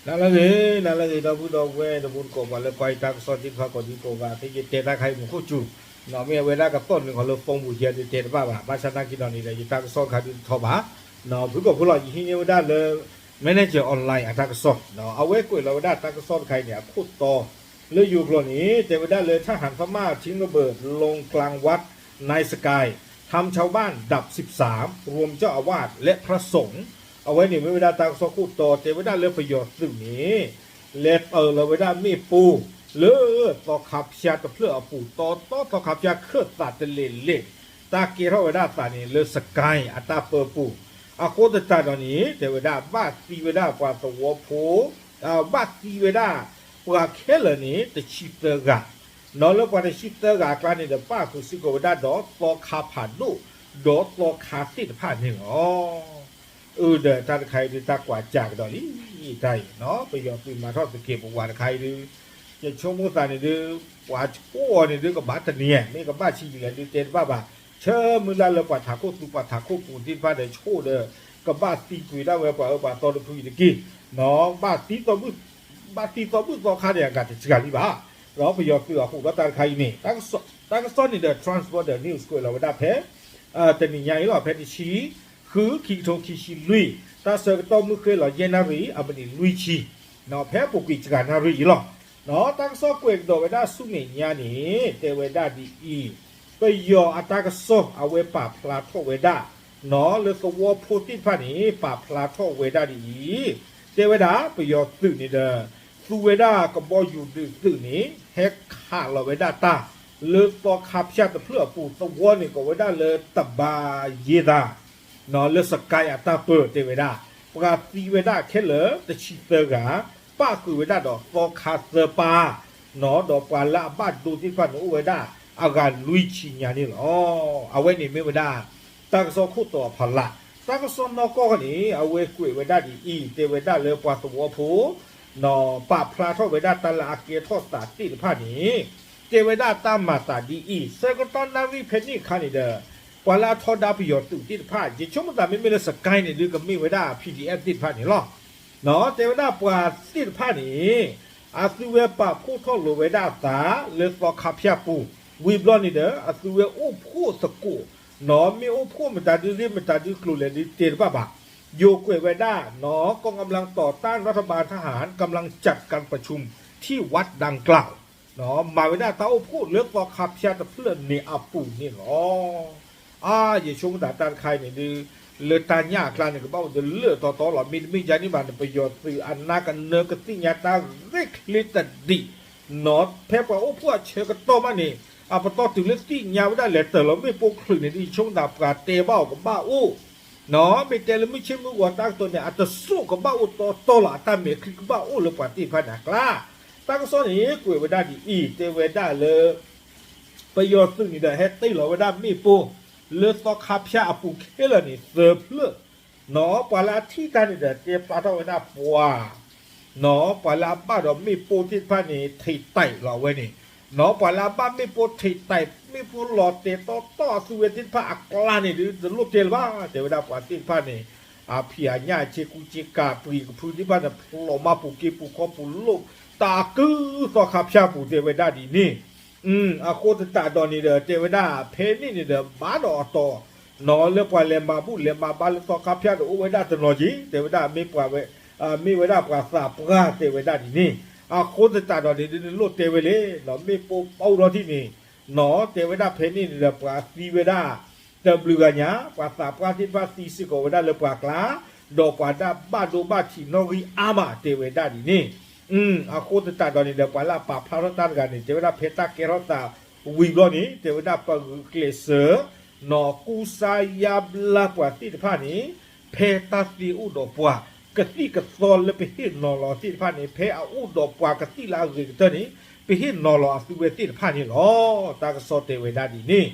နၤလၢအဂ့ၤ, နၤလၢအဂ့ၤ ဒီပုၢ်ဒီဝဲၢ်တံၤသကိး ပှၤလၢကွၢ်ယတၢ်ကစီၣ်သ့ၣ်တဖၣ်ကိးဒံကိးဂၤ, ယတဲတၢ်ခါအံၤမုာ်ခိၣ်စူၤ, မ့ၢ်အဝဲဒၣ်ကသီၣ်နုာ်ဃီလၢ phone ပူၤယဲဒုးတဲတဘၣ်ဘၣ်, ဘၣ်ဆၣ်သနာ်က့ဒီးန့ၣ်ဒီး ယတၢ်ကစီၣ်တခါဒုးတထီဘၣ်, ဖုၣ်ကိာ်ဖိလီၤ ယဟံးန့ၢ်ဝဲဒၣ်လၢ Manager Online အတၢ်ကစီၣ်, အဝဲကွဲးလီၤဝဲဒၣ်တၢ်ကစီၣ်တခါအံၤန့ၣ် အခိၣ်တီ လၢယိၤကျိာ်န့ၣ် တဲဝဲဒၣ်လၢ ทหารพม่าทิ้งระเบิดลงกลางวัดในสกาย ทำชาวบ้านดับสิบสาม รวมเจ้าอาวาสและพระสงฆ์ အဝဲန့ၣ်မ့ၢ်ဝဲဒၣ်တၢ်ကစီၣ်ခိၣ်တီ တဲဝဲဒၣ်လၢပယီၤသုးန့ၣ် လဲၤတၢၤလီၤဝဲဒၣ်မ့ၣ်ပိၢ် လၢသီခါဖၠါတဖျၢၣ်အပူၤ တီတီသီခါဖၠါခၢၣ်သးတလဲၤလဲၤ, တၢ်ကဲထီၣ်ဝဲဒၣ်သးန့ၣ် လၢ စကဲ အတၢ်ပၢပူၤ, အဃိသတးဒီးန့ၣ် တဲဝဲဒၣ်ဘၣ်သံဝဲဒၣ်ပှၤသဝီဖိ ဘၣ်သံဝဲဒၣ် ပှၤခဲလၢာ်န့ၣ် တဆံသၢဂၤ, ဒီးလၢပှၤတဆံသၢဂၤအကျါန့ၣ်ဒီး ပၣ်ဃုာ်စ့ၢ်ကီးဝဲဒၣ်ဒီးသီခါဖးဒိၣ် ဒီးသီခါသ့ၣ်တဖၣ်န့ၣ်လီၤ. အၢ ဒီးတၢ်တခါအံၤဒုးတၢ်ကွၢ်စၢ်ကဒီးလံ, တၢ်အံၤ ပယီၤသုးမၤထီၣ်သကဲးပဝးတခါအံၤဒုး ယဆိကမိၣ်သးန့ၣ်ဒုး ပှၤဆိၣ်အီၤန့ၣ်ဒုးကဘၣ်တနံၤဧါ, မ့ၢ်ကဘၣ်ဆံးယံာ်လဲၣ်ဒုးတဲတဘၣ်ဘၣ်, ဆၢမုၢ်လၢ်လၢပှၤထးခိၣ်သူပှၤထးခိၣ်ပူၤသ့ၣ်တဖၣ်ဒီးဆိၣ်ဒီး ကဘၣ်သံကွံာ်ဒၣ်ဝဲပှၤအၢပှၤသီတဖုအံၤတက့ၢ်, ဘၣ်သံသီဘုၣ်သီခါန့ၣ် အဂၤတစှၤလံဘၣ်, ဒီးပယီၤသုးအဟူးဒီးတၢ်တခါအံၤန့ၣ် တၢ်ကစီၣ်န့ၣ်ဒီး Transworld News ကွဲးလီၤဝဲဒၣ်ဖဲ တနံၤညါအံၤလီၤ ဖဲတဆံ ဃု ခံကထိခံဆံလွံၢ်, တၢ်ဆၢကတီၢ်မုၢ်ဃ့ၢ်လီၤ ယဲၢ်နၣ်ရံၣ် အမံးနံးလွံၢ်ဆံ, ဖဲအပူၤကွံာ်စှၤနၣ်ရံၣ်အံၤလီၤ. တၢ်ကစီၣ်ကွဲးကဒီးဝဲဒၣ်ဆူမဲာ်ညါန့ၣ် တဲဝဲဒၣ်ဒ်အံၤ, ပယီၤအတၢ်ကစီၣ်အဝဲပာ်ဖျါထီၣ်ဝဲဒၣ် လၢသဝီဖိသ့ၣ်တဖၣ်န့ၣ် ပာ်ဖျါထီၣ်ဝဲဒၣ်ဒ်အံၤ, တဲဝဲဒၣ်ပယီၤသုးန့ၣ်ဒီး သူဝဲဒၣ်ကဘီယူၤဒုးသုးန့ၣ် ဟဲခးလီၤဝဲဒၣ်တၢ် လၢသီခါဖၠါတဖျၢၣ်အပူၤ သဝီန့ၣ်ကိးဝဲဒၣ်လၢတဘးယ့သး လၢစကဲအတၢ်ပၢတဲဝဲဒၣ်, ပှၤသံဝဲဒၣ်ခဲလၢာ်တဆံသၢဂၤ, ပၣ်ဃုာ်ဝဲဒၣ်ဒီးသီခါသၢပၢ်, ဒီးပှၤလၢအဘၣ်ဒိသ့ၣ်တဖၣ်န့ၣ်အိၣ်ဝဲဒၣ်အဂၤလွံၢ်ဆံညါန့ၣ်လီၤ. အဝဲန့ၣ်မ့ၢ်ဝဲဒၣ် တၢ်ကစီၣ်ခိၣ်တီအဖီလာ်, တၢ်ကစီၣ်နီၢ်ကီၢ်န့ၣ် အဝဲကွဲးဝဲဒၣ်ဒ်အံၤ, တဲဝဲဒၣ်လၢပှၤသဝီဖိ ပာ်ဖျါထီၣ်ဝဲဒၣ်တၢ်လၢအကဲထီၣ်သးသ့ၣ်တဖၣ်န့ၣ်, တဲဝဲဒၣ်တၢ်မၤသးဒ်အံၤ, ဆၢကတီၢ်နၣ်ရံၣ်ဖဲန့ၣ်အခါန့ၣ်ဒီး ပှၤလၢအထီဒါပယီၤသုးသ့ၣ်တဖၣ် ယဆိကမိၣ်သးမ့မ့ၢ်လၢစကဲန့ၣ်ဒုးကမ့ၢ်ဝဲဒၣ် PDF သ့ၣ်တဖၣ်န့ၣ်လီၤ. တဲဝဲဒၣ်ပှၤသ့ၣ်တဖၣ်န့ၣ် အသုဝဲပာ်ဖှိၣ်ထီၣ်လိာ်ဝဲဒၣ်အသးလၢသီခါဖၠါပူၤ, ဝံၤဘျီန့ၣ်ဒီး အသုဝဲအိၣ်ဖှိၣ်သကိး, မ့ၢ်အိၣ်ဖှိၣ်မတၤဒုးရ့ၣ်မတၤဒုးကျိၤလဲၣ်ဒုးတဲတဘၣ်ဘၣ်, ယိၤကွဲးဝဲဒၣ် กองกำลังต่อต้านรัฐบาลทหารกำลังจัดการประชุมที่วัดดังกล่าว မၤဝဲဒၣ်တၢ်အိၣ်ဖှိၣ်လၢသီခါဖၠါတဖျၢၣ်န့ၣ်အပူၤန့ၣ်လီၤ. အါ ယဆိကမိၣ်တၢ်တခါအံၤန့ၣ်ဒုး လၢတၢ်ညၣ်အကျါန့ၣ် ကဘၣ်အိၣ်တလၢာ်တီတီလီၤ. မ့တမ့ၢ်ယါန့ၣ်ဘၣ်န့ၣ် ပယီၤသုးအနါကနၢကသ့ၣ်ညါတၢ်ဂ့ၢ်ချ့တဒံး, ဖဲပှၤအိၣ်ဖှိၣ်အဆၢကတီၢ်ဘၣ်န့ၣ် အပတီၢ်တုၤလၢသ့ၣ်ညါဝဲဒၣ်လဲၤတၢၤလီၤမ့ၣ်ပိၢ်ချုးန့ၣ်ဒုး ယဆိကမိၣ်တၢ်ပှၤတဲဘၣ်အီၤကဘၣ်အိၣ် မ့ၢ်တဲလၢမုၢ်ဆ့ၣ်မုၢ်ဂီၤတၢ်ကတိၤန့ၣ် အတစိၢ်ကဘၣ်အိၣ်တီတီလီၤ. အတၢ်မဲာ်ချံကဘၣ်အိၣ်လၢပှၤသ့ၣ်တဖၣ်န့ၣ်အကျါ, တၢ်ကစီၣ်န့ၣ် ကွဲးဝဲဒၣ်ဒ်အံၤ, တဲဝဲဒၣ်လၢ ပယီၤသုးန့ၣ်ဒီး ဟဲတ့ၢ်လီၤဝဲဒၣ်မ့ၣ်ပိၢ် လၢသီခါဖၠါအပူၤခဲလၢာ်န့ၣ် သၢဖျၢၣ်, ပှၤလၢအထံၣ်တၢ်န့ၣ်ဒီး တဲဖျါထီၣ်ဝဲဒၣ်ပှၤ ပှၤလၢအဘၣ်ဒီးမ့ၣ်ပိၢ်သ့ၣ်တဖၣ်န့ၣ် ထံးတဲာ်လီၤဝဲန့ၣ်, ပှၤလၢအဘၣ်မ့ၣ်ပိၢ်ထံးတဲာ် မ့ၣ်ပိၢ်လီၤတဲာ်တီတီအသုဝဲသ့ၣ်တဖၣ်အကျါန့ၣ်ဒုး တလိၣ်တဲလၢၤဘၣ်, တဲဝဲဒၣ်ပှၤသ့ၣ်တဖၣ်န့ၣ် အဖံးအညၣ်အဆ့ကူဆ့ကၤ ပှ့ၤကဖုသ့ၣ်တဖၣ်န့ၣ် ဖျိးမးပူၤက့ပူၤခီပူၤလိၣ် တၢ်အကုၢ်သီခါဖၠါပူၤ တဲဝဲဒၣ်ဒ်န့ၣ် အဃိသတးဒီးန့ၣ်ဒီး တဲဝဲဒၣ်ဖဲန့ၣ်န့ၣ်ဒီး ဘၣ်ဒီးအတီၤ နီၢ်လၢပှၤလဲၤမၤဘူၣ်လဲၤမၤဘါလၢသီခါဖၠါဒီး အိၣ်ဝဲဒၣ်တနီၤက့ၤ တဲဝဲဒၣ်မ့ၢ်ပှၤဝဲ မ့ၢ်ဝဲဒၣ်ပှၤသးပှၢ်တဲဝဲဒၣ်ဒ်န့ၣ်, အဃိသတးဒီးန့ၣ်ဒုး နလိၣ်တဲဝဲလဲၣ် နီၢ်မ့ၣ်ပိၢ်ပအိၣ်ဒီးထံၣ်န့ၣ် နီၢ်တဲဝဲဒၣ်ဖဲန့ၣ်န့ၣ်ဒီး ပှၤသံဝဲဒၣ် တဘျုးဂၤညါ ပှၤသးပှၢ်သ့ၣ်တဖၣ်သံစ့ၢ်ကီးဝဲဒၣ်လၢပှၤကျါ, ဒီးပှၤဒၣ်ဘၣ်ဒိဘၣ်ထံးနီၣ်ဂံၢ်အါမးတဲဝဲဒၣ်ဒ်န့ၣ်, အဃိသတးဒီးန့ၣ်ဒီး ပှၤလၢအပာ်ဖျါထီၣ်တၢ်တဂၤန့ၣ် တဲဝဲဒၣ်ဖဲတၢ်ကဲထီၣ်သးဝံၤဘျီန့ၣ် တဲဝဲဒၣ်ပဂုာ်ကျဲးစၢး နီၢ်ကူစါယါဘျါပှၤသ့ၣ်တဖၣ်န့ၣ် ဖဲတၢ်သ့အိၣ်ဒီးပှၤ ကသံၣ်ကသီလၢပဟ့ၣ်နီၤလီၤသ့ၣ်တဖၣ်န့ၣ် ဖဲအအိၣ်ဒီးပှၤကသံၣ်လၢအဂ့ၤကတၢၢ်န့ၣ် ပဟ့ၣ်နီၤလီၤအသုဝဲသ့ၣ်တဖၣ်န့ၣ်လီၤ. တၢ်ကစီၣ်တဲဝဲဒၣ်ဒ်န့ၣ်,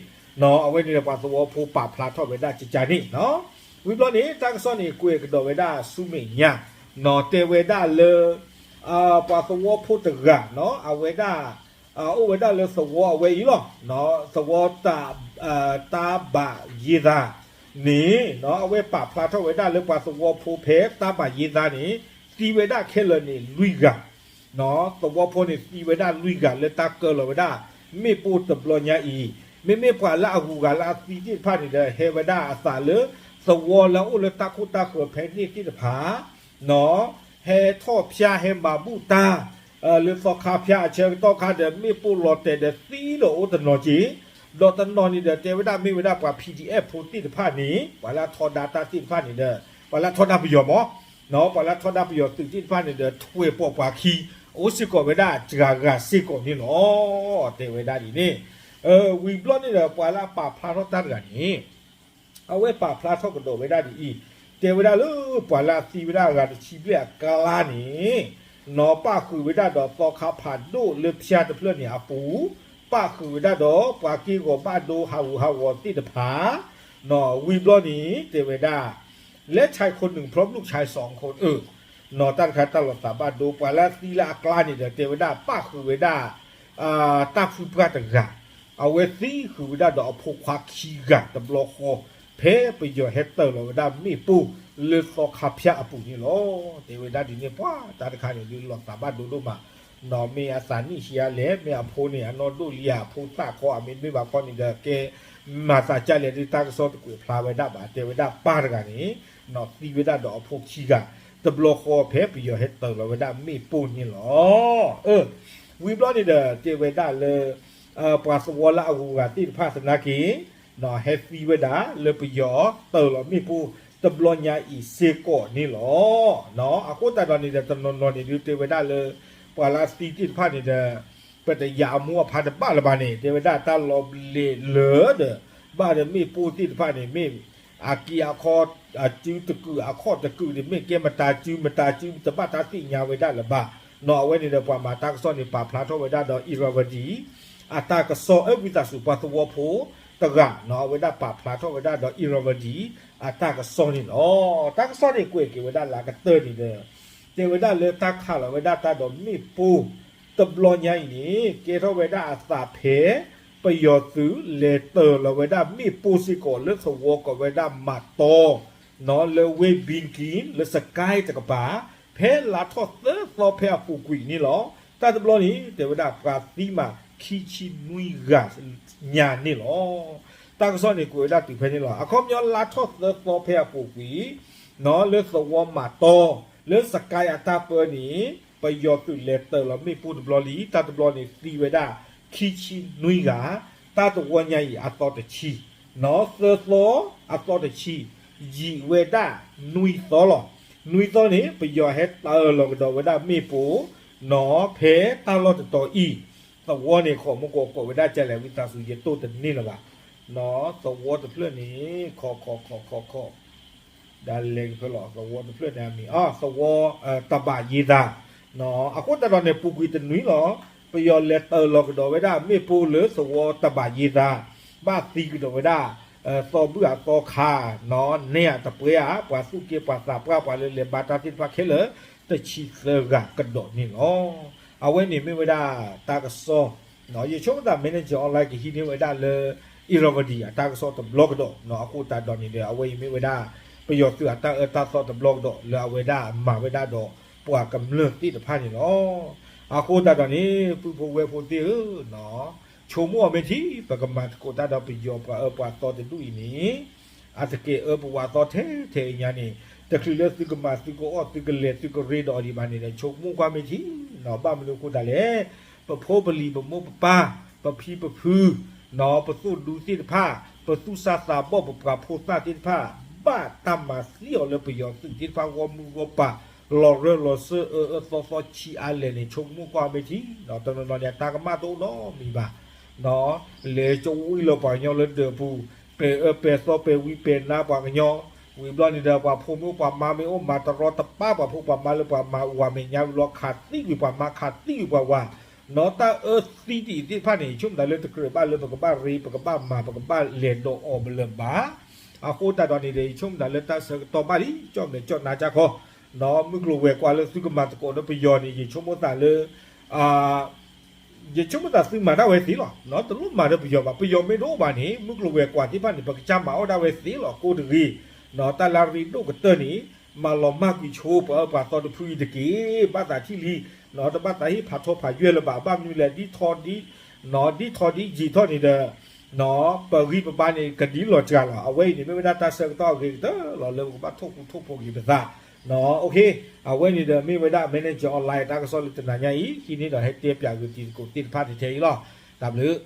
အဝဲန့ၣ်ဒီးပှၤသဝီဖိပာ်ဖျါထီၣ်ဝဲဒၣ်ကကန့ၣ်, ဝံၤဘျီန့ၣ် တၢ်ကစီၣ်န့ၣ် ကွဲးကဒီးဝဲဒၣ်ဆူမဲာ်ညါ, နီၢ်တဲဝဲဒၣ်လၢ ပှၤသဝီဖိတဂၤ အဝဲဒၣ် အိၣ်ဝဲဒၣ်လၢသဝီအဝဲအံၤလီၤ. သဝီ တၢ်ဘးယ့သးန့ၣ် အဝဲပာ်ဖျါထီၣ်ဝဲဒၣ်လၢပှၤသဝီဖိဖဲတၢ်ဘးယ့သးန့ၣ် သံဝဲဒၣ်ခဲလၢာ်န့ၣ်လွံၢ်ဂၤ, သဝီဖိန့ၣ်သံဝဲဒၣ်လွံၢ်ဂၤလၢတၢ်ကၢလီၤဝဲဒၣ် မ့ၣ်ပိၢ်တဘျီညါအံၤ, မ့မ့ၢ်ပှၤလၢအဂုၤအဂၤလၢအသံသ့ၣ်တဖၣ်န့ၣ်ဒီး ဟဲဝဲဒၣ်အသးလၢ သဝီလၢအအိၣ်လၢတၢ်ခိၣ်တၢ်ဃၢၤဖဲန့ၣ်သ့ၣ်တဖၣ် ဟဲထီၣ်ဖၠါ ဟဲမၤဘူၣ်တၢ် လၢသီခါဖၠါအဆၢကတီၢ်ခါဒီး မ့ၣ်ပိၢ်လီၤတဲာ်ဒီးသံဒီးအိၣ်တနီၤက့ၤ, ဒီးတနီၤန့ၣ်ဒီး တဲဝဲဒၣ်မ့ၢ်ဝဲဒၣ်ပှၤ PDF ဖိသ့ၣ်တဖၣ်န့ၣ် ပှၤလၢအထီဒါတၢ်သ့ၣ်တဖၣ်န့ၣ်ဒီး ပှၤလၢအထီဒါပယီၤမး, ပှၤလၢအထီဒါပယီၤသုးသ့ၣ်တဖၣ်န့ၣ်ဒီး ထွဲပိာ်ပှၤခံ အိၣ်စ့ၢ်ကီးဝဲဒၣ်စှၤဂၤစ့ၢ်ကီးန့ၣ်လီၤ. တဲဝဲဒၣ်ဒ်န့ၣ်, ဝံၤဘျီန့ၣ်ဒီး ပှၤလၢအပာ်ဖျါထီၣ်တၢ်တဂၤန့ၣ် အဝဲပာ်ဖျါထီၣ်ကဒီးဝဲဒၣ်ဒ်အံၤ, တဲဝဲဒၣ်လၢပှၤလၢအသံဝဲဒၣ်အဂၤတဆံဘျဲၣ်အကျါန့ၣ်, နီၢ်ပၣ်ဃုာ်ဝဲဒၣ်ဒီးသီခါဖးဒိၣ်လၢဖၠါတဖျၢၣ်န့ၣ်အပူၤ, ပၣ်ဃုာ်ဝဲဒၣ်ဒီးပှၤက့ၢ်ဂီၤဘၣ်ဒိဟးဂူာ်ဟးဂီၤသ့ၣ်တဖၣ်, နီၢ်ဝံၤဘျီန့ၣ် တဲဝဲဒၣ် လၢဆဲးခိၣ်နုာ်ဖျီပျုၢ်ဆဲးစီၤခိၣ်အၢ နီၢ်တၢ်တခါတၢ်လီၤသးဘၣ်ဒိ ပှၤလၢအသံလၢအကျါန့ၣ်ဒီး တဲဝဲဒၣ်ပၣ်ဃုာ်ဝဲဒၣ် တၢ်ဖုပှၢ်တဂၤ, အဝဲသံဃုာ်ဝဲဒၣ်ဒီးအဖိခွါခံဂၤတဘျီဃီ, ဖဲပယီၤဟဲတၢၤလီၤဝဲဒၣ်မ့ၣ်ပိၢ်လၢသီခါဖၠါအပူၤန့ၣ်လီၤ. တဲဝဲဒၣ်ဒ်န့ၣ် ပှၤတၢ်တခါန့ၣ်ဒုးလီၤသးဘၣ်ဒိဒိၣ်မး, နီၢ်မ့ၢ်အသးနံၣ်ဆံးအါလဲၣ်, မ့ၢ်အဖိန့ၣ် အနီၢ်ဒိၣ်လံဧါ, အဖိသၣ်ခီ အမ့ၢ်တမ့ၢ်ဘၣ်ခီန့ၣ်ဒီး ကဲမၤသးကၢ်လဲၣ်ဒုး တၢ်ကစီၣ်တကွဲးဖျါဝဲဒၣ်ဘၣ်, တဲဝဲဒၣ်ပၢ်တဂၤန့ၣ် နီၢ်သံဝဲဒၣ်ဒီးအဖိခံဂၤ တဘျီဃီဖဲပယီၤဟဲတၢၤလီၤဝဲဒၣ်မ့ၣ်ပိၢ်န့ၣ်လီၤ. ဝံၤဘျီန့ၣ်ဒီး တဲဝဲဒၣ်လၢ ပှၤသဝီလၢအဂုၤအဂၤသ့ၣ်တဖၣ်သနာ်က့ ဟဲသံဝဲဒၣ်လၢပယီၤတၢၤလီၤမ့ၣ်ပိၢ်တဘျီညါအံၤစ့ၢ်ကီးန့ၣ်လီၤ. အဃိသတးဒီးန့ၣ်ဒီး တနီၤနီၤန့ၣ်ဒုးတဲဝဲဒၣ်လၢ ပှၤလၢအသံသ့ၣ်တဖၣ်န့ၣ်ဒီး ပတယာ်အမိၢ်အဖါတဘၣ်လၢၤဘၣ်န့ၣ် တဲဝဲဒၣ်တၢ်လီၤဘျဲးလၢဒီး ဘၣ်ဒီးမ့ၣ်ပိၢ်သ့ၣ်တဖၣ်န့ၣ် မ့ၢ်အက့အခီ အစုတကုာ်အခီၣ်တကုာ်န့ၣ် မ့ၢ်ကဲမတၤစု မတၤစု တဘၣ်တၢ်သ့ၣ်ညါဝဲဒၣ်လၢၤဘၣ်. နီၢ်အဝဲန့ၣ်ဒီး ပှၤမၤတၢ်ကစီၣ်န့ၣ် ပာ်ဖျါထီၣ်ဝဲဒၣ်ဒီး Irrawaddy အတၢ်ကစီၣ် အၢ ဝံသးစူၤ ပှၤသဝီဖိတဂၤ နီၢ်အဝဲဒၣ်ပာ်ဖျါထီၣ်ဝဲဒၣ်ဒီး Irrawaddy အတၢ်ကစီၣ်န့ၣ်လီၤ. တၢ်ကစီၣ်န့ၣ်ကွဲးက့ၤဝဲဒၣ်လၢအကတၢၢ်န့ၣ်ဒီး တဲဝဲဒၣ်လၢတၢ်ခးလီၤဝဲဒၣ်တၢ်ဒီးမ့ၣ်ပိၢ်တဘျီညါအံၤန့ၣ် ကဲထီၣ်ဝဲဒၣ်အသးဖဲ ပယီၤသုးလဲၤတၢၤလီၤဝဲဒၣ်မ့ၣ်ပိၢ်စ့ၢ်ကီးလၢသဝီကိးဝဲဒၣ်မးတီ နီၢ်လၢဝ့ၢ်ဘံကံ လၢစကဲတကပၤ ဖဲလါထီၣ်သၢသီဖဲအပူၤကွံာ်န့ၣ်လီၤ. တၢ်တဘျီန့ၣ် တဲဝဲဒၣ်ပှၤသံမးခံဆံနွံဂၤညါန့ၣ်လီၤ. တၢ်ကစီၣ်န့ၣ်ကွဲးဝဲဒၣ်တုၤဖဲန့ၣ်လီၤ. အခီပညီလါထီၣ်သၢသီဖဲအပူၤကွံာ် နီၢ်လၢသဝီမးတီ လၢစကဲအတၢ်ပၢန့ၣ် ပယီၤသုးလဲၤတၢၤလီၤမ့ၣ်ပိၢ်တဘျီလံ. တၢ်တဘျီန့ၣ်သံဝဲဒၣ်ခံဆံနွံဂၤ, တၢ်တဝီညါအံၤအသီတဆံ, နီၢ်သၢသီအသီတဆံ, ယံာ်ဝဲဒၣ်နွံသီလီၤ. နွံသီန့ၣ် ပယီၤဟဲတၢၤလီၤကဒီးဝဲဒၣ်မ့ၣ်ပိၢ်, နီၢ်ဖဲတၢ်လီၢ်တတီၤအံၤ, သဝီန့ၣ် ခိးမူကီးကိးဝဲဒၣ်ကလဲၣ် ဝံသးစူၤ ယတိၢ်တန့ၢ်လၢၤဘၣ်. နီၢ်သဝီတဖျၢၣ်န့ၣ် ခိးခိးခိးခိးခိး ဒ်လဲၣ်ကဖဲလီၤ သဝီတဖျၢၣ်န့ၣ်အမံၤ အ သဝီ တဘးယ့သး, နီၢ်အဃိသတးဒီးန့ၣ် ပူၤကွံာ်တနွံလီၤ. ပယီၤလဲၤတၢၤလီၤကဒီးဝဲဒၣ်မ့ၣ်ပိၢ်လၢသဝီတဘးယ့သး, ဘၣ်သံကဒီးဝဲဒၣ် သီဘူၣ်အသီခါ, နီၢ်နဲၣ်အတပှဲၤဧါ, ပှၤသူၣ်က့ပှၤသးပှၢ်ပှၤလၢလဲၤဘါတၢ်သ့ၣ်တဖၣ်ခဲလၢာ် တဆံသၢဂၤကဒီးန့ၣ်လီၤ. အဝဲန့ၣ်မ့ၢ်ဝဲဒၣ်တၢ်ကစီၣ် ယဆိကမိၣ်သး Manager Online ကဟံးန့ၢ်ဝဲဒၣ်လၢ Irrawaddy အတၢ်ကစီၣ်တဘျီကဒီး, အဃိသတးဒီးန့ၣ်ဒီး အဝဲအံၤမ့ၢ်ဝဲဒၣ် ပယီၤသုးအတၢ်အၢတၢ်သီတဘျီကဒီး လၢအဝဲဒၣ်မၤဝဲဒၣ်ဒီးပှၤကမျၢၢ်သ့ၣ်တဖၣ်န့ၣ်လီၤ. အဃိသတးဒီးန့ၣ် ပုၢ်ဖိဝဲၢ်ဖိသ့ၣ်ဧၢ, ဆိကမိၣ်အီၤမ့ၢ်ထံ ပကမၤသကိးတၢ်ဒီးပယီၤပှၤအၢပှၤသီတဒူၣ်အံၤန့ၣ် အတကဲအၢပဝးသီထဲထဲအံၤညါန့ၣ် တချုးလၢသုကမၤသုကအီၣ် သုကလဲၤသုကရ့ဒီးအီၤဒံးဘၣ်န့ၣ်ဒီး ဆိကမိၣ်ကွၢ်မ့ၢ်ထံ, ဘၣ်မနုၤအဃိသတးလဲၣ်, ပဖိပလံၤပမိၢ်ပပၢ် ပဖံပဖု ပသုးဒူသ့ၣ်တဖၣ် ပသူၣ်စၢ်သးဘီၣ်ပပှၤဖိသၣ်သ့ၣ်တဖၣ် ဘၣ်တၢ်မၤသံအီၤလၢပယီၤသုးသ့ၣ်တဖၣ်ဂီၢ်မုၢ်ဂီၢ်ပၤ လီၤရၢၢ်လီၤစၢၢ်အၢအၢသီသီဆံးအါလဲၣ်န့ၣ် ဆိကမိၣ်ကွၢ်မ့ၢ်ထံ, တနီၤနီၤန့ၣ် အတၢ်ကမၣ်တအိၣ်နီတမံၤဘၣ် လဲၤကဝံလီၤပှၤကညီလၢဒၢးပူၤ, ပဲၤအၢပဲၤသီပဲၤဝံပဲၤနါပှၤကညီ, ဝံၤဘျီန့ၣ်ဒီး ပှၤဖိမုၣ်ပှၤမါမ့ၢ်အိၣ်မၤတရီတပါ ပှၤဖိပှၤမါလၢပှၤမၤဝၤမဲာ်ညါဝံၤလီၤ ခးသံဝံၤပှၤမါ ခးသံဝံၤပှၤဝၤ, နီၢ်တၢ်အၢသံဒ်အံၤသ့ၣ်တဖၣ်န့ၣ် ယဆိကမိၣ်သးလၢတကြၢးဘၣ်လၢပကဘၣ်ရ့ ပကဘၣ်မၤ ပကဘၣ်လဲၤဒီးအီၤဘၣ်လၢၤဘၣ်. အဃိသတးဒီးန့ၣ်ဒီး ယဆိကမိၣ်သးလၢတၢ်ဆၢကတီၢ်ဘၣ်လံ ကၠီၣ်မဲာ်ကၠီၣ်နါကၢ်ခီ, နီၢ်မုၢ်ကျိၤဝဲၤကွာ်လၢသုကမၤသကိးဒီးပယီၤန့ၣ် ယဆိကမိၣ်သးလၢ ယဆိကမိၣ်သးသုမၤဒၣ်ဝဲသ့လီၤ. တလိၣ်မၤဒီးပယီၤဘၣ်. ပယီၤမ့ၢ်တအိၣ်ဘၣ်န့ၣ် မုၢ်ကျိၤဝဲၤကွာ်သ့ၣ်တဖၣ်န့ၣ် ပကစၢ်မၤအီၣ်ဒၣ်ဝဲသ့လီၤ. ကိးတဂ့ၤ တၢ်လၢအရ့ဒိၣ်ကတၢၢ်န့ၣ် မၤလီၤမၢ်ကွံာ်ဆိပှၤအၢပှၤသီတဖုအံၤတက့ၢ်. ဘၣ်သးထံၣ်လံ, တဘၣ်သးဟ့ၣ်ဖးထီဖးယွဲၢ်လၢၤဘၣ်. ဘၣ်မနုၤလဲၣ်, ဒ်ထီဒ်, ဒ်ထီဒ်ယံာ်ထီၣ်န့ၣ်ဒီး ပဂံၢ်ပဘါန့ၣ် ကဒ်လီၤစှၤလီၤ. အဝဲအံၤန့ၣ် မ့ၢ်ဝဲဒၣ်တၢ်ဆၢကတီၢ်အဂ့ၤကတၢၢ်လီၤ လၢပကဘၣ်ထိၣ်ဃူထိၣ်ဖိးက့ၤပသး. အဝဲန့ၣ်ဒီးမ့ၢ်ဝဲဒၣ် Manager Online တၢ်ကစီၣ်လၢတနၤညါအံၤ ဟံးန့ၢ်ဒီးဟဲတဲပၠးဂ့ၤတံၤသကိးသ့ၣ်တဖၣ်ထဲအံၤလီၤ. တၢ်ဘျုး